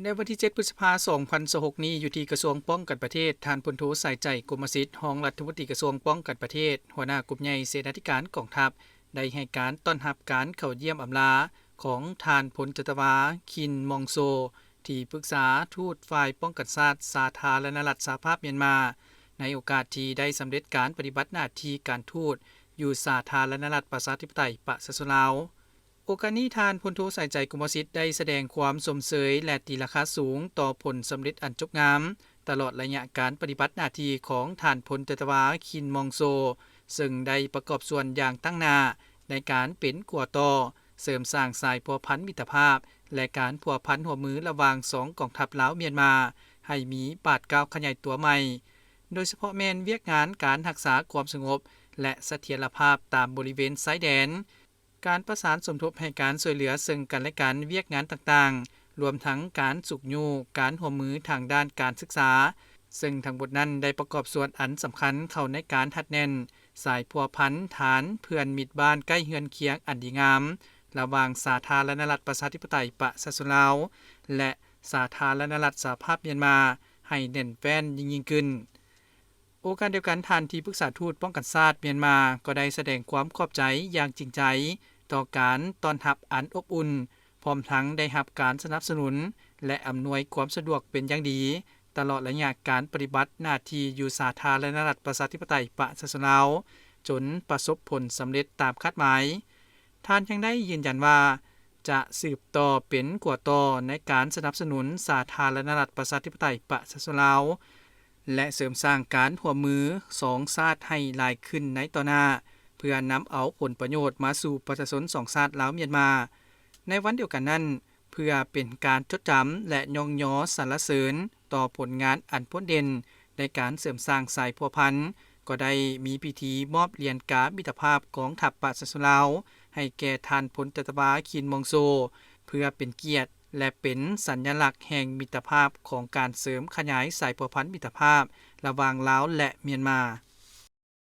ໃນວັນທີເຈັດ ພຶດສະພາ ສອງພັນຊາວຫົກນີ້ ຢູ່ທີ່ກະຊວງປ້ອງກັນປະເທດ, ທ່ານ ພົນໂທ ສາຍໃຈ ກົມມະສິດ ຮອງລັດຖະມົນຕີກະຊວງປ້ອງກັນປະເທດ, ຫົວໜ້າກົມໃຫຍ່ເສນາທິການກອງທັບ ໄດ້ໃຫ້ການຕ້ອນຮັບການເຂົ້າຢ້ຽມອຳລາຂອງທ່ານ ພົນຈັດຕະວາ ຄິນ ມອງໂຊ ທີ່ປຶກສາທູດຝ່າຍປ້ອງກັນຊາດ ສາທາລະນະລັດສະຫະພາບມຽນມາ, ໃນໂອກາດທີ່ໄດ້ສຳເລັດການປະຕິບັດໜ້າທີ່ການທູດຢູ່ສາທາລະນະລັດປະຊາທິປະໄຕປະຊາຊົນລາວ. ໂອກາດນີ້ ທ່ານ ພົນໂທ ສາຍໃຈ ກົມມະສິດ ໄດ້ສະແດງຄວາມຊົມເຊີຍ ແລະ ຕີລາຄາສູງຕໍ່ຜົນສຳເລັດອັນຈົບງາມ ຕະຫຼອດໄລຍະການປະຕິບັດໜ້າທີ່ຂອງທ່ານ ພົນຈັດຕະວາ ຄິນ ມອງໂຊ ເຊິ່ງໄດ້ປະກອບສ່ວນຢ່າງຕັ້ງໜ້າໃນການເປັນຂົວຕໍ່ ເສີມສ້າງສາຍພົວພັນມິດຕະພາບ ແລະ ການພົວພັນຮ່ວມມືລະຫວ່າງສອງກອງທັບລາວ-ມຽນມາ ໃຫ້ມີບາດກ້າວຂະຫຍາຍຕົວໃໝ່, ໂດຍສະເພາະແມ່ນວຽກງານການຮັກສາຄວາມສະຫງົບ ແລະ ສະຖຽນລະພາບຕາມບໍລິເວນຊາຍແດນ, ການປະສານສົມທົບໃຫ້ການຊ່ວຍເຫຼືອເຊິ່ງກັນແລະກັນ, ວຽກງານຕ່າງໆ, ລວມທັງການຊຸກຍູ້ການຮ່ວມມືທາງດ້ານການສຶກສາ, ເຊິ່ງທັງໝົດນັ້ນໄດ້ປະກອບສ່ວນອັນສຳຄັນເຂົ້າໃນການຮັດແໜ້ນສາຍພົວພັນຖານເພື່ອນມິດບ້ານໃກ້ເຮືອນຄຽງອັນດີງາມ ລະຫວ່າງສາທາລະນະລັດປະຊາທິປະໄຕປະຊາຊົນລາວ ແລະ ສາທາລະນະລັດສະຫະພາບມຽນມາ ໃຫ້ແໜ້ນແຟ້ນຍິ່ງໆຂຶ້ນ. ໂອກາດດຽວກັນ, ທ່ານທີ່ປຶກສາທູດປ້ອງກັນຊາດມຽນມາ ກໍໄດ້ສະແດງຄວາມຂອບໃຈຢ່າງຈິງໃຈຕໍ່ການຕ້ອນຮັບອັນອົບອຸ່ນ, ພ້ອມທັງໄດ້ຮັບການສະໜັບສະໜູນ ແລະ ອຳນວຍຄວາມສະດວກເປັນຢ່າງດີ ຕະຫຼອດໄລຍະການປະຕິບັດໜ້າທີ່ຢູ່ສາທາລະນະລັດປະຊາທິປະໄຕປະຊາຊົນລາວ ຈົນປະສົບຜົນສຳເລັດຕາມຄາດໝາຍ. ທ່ານຍັງໄດ້ຢືນຢັນວ່າ ຈະສືບຕໍ່ເປັນຂົວຕໍ່ໃນການສະໜັບສະໜູນສາທາລະນະລັດປະຊາທິປະໄຕປະຊາຊົນລາວ ແລະ ເສີມສ້າງການຮ່ວມມືສອງຊາດໃຫ້ຫຼາຍຂຶ້ນໃນຕໍ່ໜ້າ ເພື່ອນຳເອົາຜົນປະໂຫຍດມາສູ່ປະຊາຊົນສອງຊາດລາວ-ມຽນມາ. ໃນວັນດຽວກັນນັ້ນ, ເພື່ອເປັນການຈົດຈຳ ແລະ ຍ້ອງຍໍສັນລະເສີນຕໍ່ຜົນງານອັນໂພດເດັ່ນໃນການເສີມສ້າງສາຍພົວພັນ, ກໍໄດ້ມີພິທີມອບຫຼຽນກາມິດຕະພາບກອງທັບປະຊາຊົນລາວ ໃຫ້ແກ່ທ່ານ ພົນຈັດຕະວາ ຄິນ ມອງໂຊ ເພື່ອເປັນກຽດ ແລະ ເປັນສັນຍະລັກແຫ່ງມິດຕະພາບຂອງການເສີມຂະຫຍາຍສາຍພົວພັນມິດຕະພາບລະຫວ່າງລາວ ແລະ ມຽນມາ.